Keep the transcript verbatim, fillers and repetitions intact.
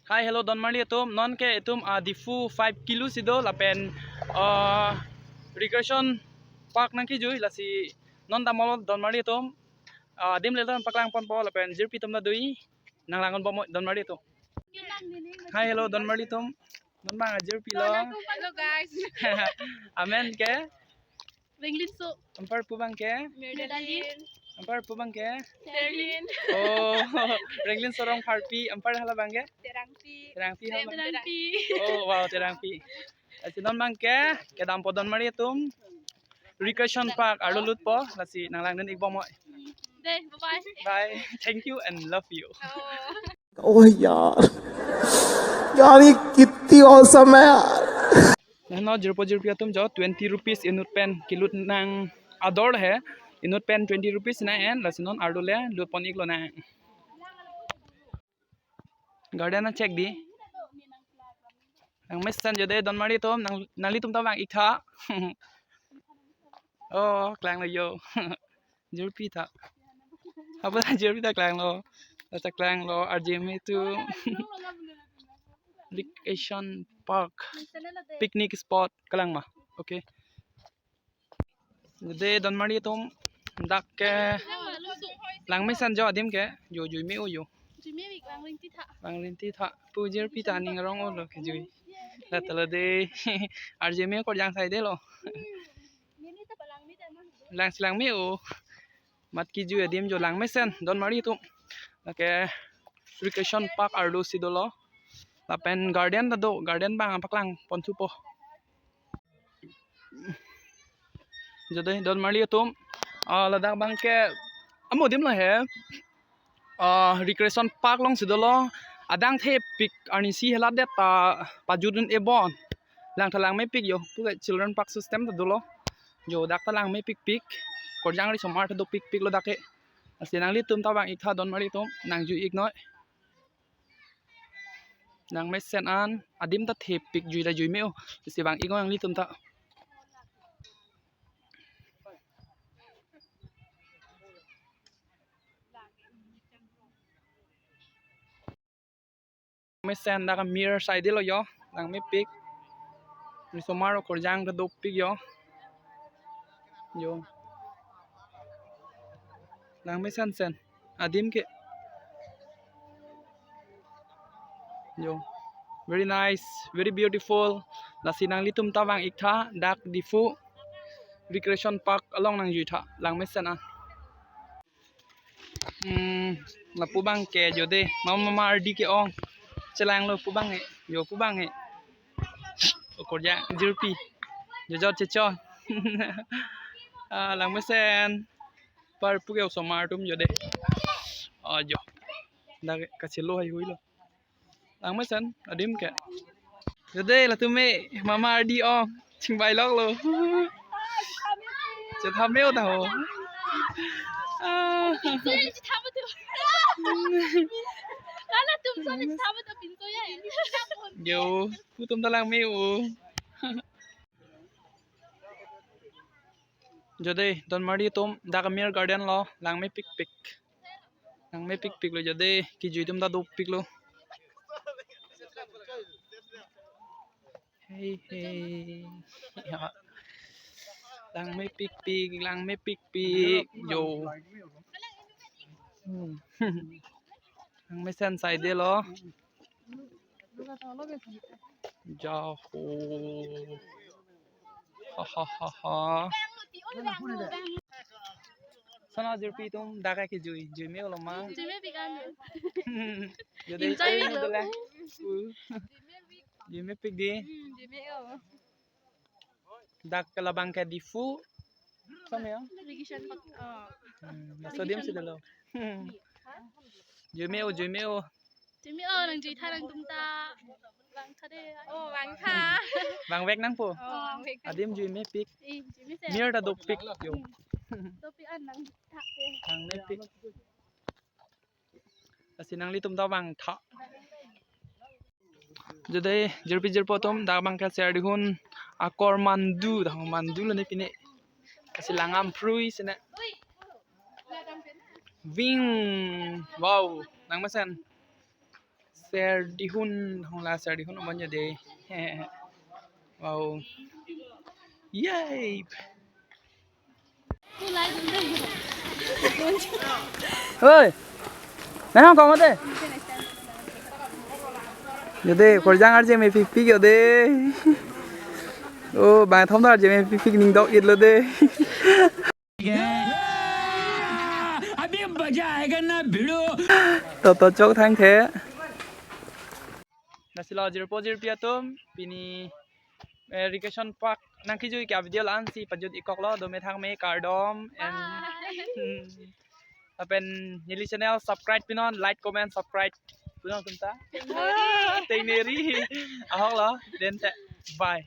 Hi, hello, donmarli atum. Non ke itum, ah, Diphu five kilo si do lapen, ah, recreation park nangkejui, lasi non damlo donmarli atum. Ah, adim le don paklang ponpo lapen jirpi atum ta do-i, nang langdun bomnon donmarli atum. Hi, hello, donmarli atum. Non abang ajirpi lo. Hello, guys. Amen ke? Renglin So. Anparpo abang ke? Medalin. Anparpo abang ke? Terlin. Oh, Renglin So Rongpharpi. Anpar hala abang ke? Terangpi. Terangpi hala abang ke? Terangpi. Oh, wow, Terangpi. Lasi non abang ke kedampo donmarli atum. Recreation park arlo lutpo, lasi nang langdun-ik bomnon. Deh, bye-bye. Bye. Thank you and love you. Oh. ओ यार, यार ये कितनी औसम है यार। Nano jirpo jirpi atum jo twenty rupees inut pen kelut nang ador he, inut pen twenty rupees nang en, lasi non arlo le lut pon-ik lonang. Garden a check di. Nang mesen jo deh donmarli atum, nang, nanglitum ta vang-ik tha. Oh, klanglo jo. Jirpi tha. Apa ta jirpi ta klanglo. Ta klanglo, arjeme atum. Recreation park. Picnic spot, kalang ma. Okay. Deh donmarli atum, dak ke langmesen jo adim ke, jo jui me-o jo. Jui me-ik, vang rinti tha. Vang rinti tha. Pu jirpi ta aning arong-olo kejui. Dak ta lo deh. Arjeme akorjang saidelo. Nini ta palang me tha ma. Lang si lang me-o. Mat kejui adim jo langmesen donmarli atum. Lake recreation park arlo si dolo. Lapen garden ta do, garden abang paklang ponthupo. Jo deh donmarli atum, ah, ladak abang ke amo adim lo he. Ah, recreation park along si dolo. Adang thepik arnisi hela det ta pajut un-e bon. Lang ta langmepik jo. Puke children park system ta dolo. Jo dak ta langmepikpik. Korjang risomar ta dopikpik lo dak ke. Lasi nanglitum ta vang-ik tha donmarli atum. Nang jui-iknoi. Nang mesen an, adim ta thepik jui la jui me-o. Lasi vang-iknoi nanglitum ta. Mesen dak amir saidelo jo, langmepik. Risomar akorjang ta dopik jo. Jo. Langmesen sen. Adim ke. Jo. Very nice, very beautiful. Lasi nanglitum ta vang-ik tha, dak Diphu Recreation Park along nangjui tha, langmesen an. Hmm, lapu abang ke jo deh, mama, mama ardi ke-ong. Chelanglo pu abang he, jo pu abang he. Okorja, jirpi. Jo jo checho. Ah, langmesen. Anparpo ke osomar atum jo deh. Ah, jo. Dak kachelo haihui lo. Langmesen, adim ke. Jo deh latum me, mama ardi ong, chingbai loklo. Chetha me-o ta ho. Ah. Sorry, chetha me-o. Lala tum sorry, chetha me-o, pinso ya. Jo, pu atum ta lang me-o. Jo deh, donmarli atum, dak amir garden lo, langmepikpik. Langmepikpik lo jo deh, kejui atum ta dopik lo. Hey, hey. Ya. Langmepikpik, langmepikpik, jo. Hmm. Langmesen saidelo. Jaho. Ha, ha, ha, ha. Sana jirpi atum dak ke jui, jui me-olo ma. Jui mepik an. Jo deh, enjoy ai me-o lo. Dole. Uh. Jui mepik di. Hmm, jui me-o. Dak ke labang ke Diphu. Sama ya? Recreation Park. Oh. Hmm, laso adim si dolo. Jui me-o, jui me-o. Jui me-o, nangjui tha nangtum ta. Vang tha deh. Oh, vang tha. Vangvek nangpo. Oh, vangvek. Adim jui mepik. Eh, jui mesen. Mir ta dopik jo. Dopik an nang tha deh. Vangmepik. Lasi nanglitum ta vang tha. Jo deh, jirpi jirpo atum, dak abang ke Serdihun akor mandu, dak mandu lo ne pine. Lasi lang amphrui sene. Ving, wow, nang mesen. Ser dihun, hongla ser dihun amonyo de. Wow. Yay. Oi. Nang kong de. Yo de, korjang arje me pik pik yo de. Oh, bang thom arje me pik pik ning dok-it lo de. अभी मजा आएगा ना भिड़ो। To to chok thangthe. Lasi lo jirpo jirpi atum, pini, eh, Recreation Park nangkijui ke avideo la-ansi pajut-ik koklo, dome thangme, kardom, and, hmm, lapen neli channel subscribe pinon, like, comment, subscribe pinon atum ta. Tengneri. Tengneri. Ahok lo, then te, bye.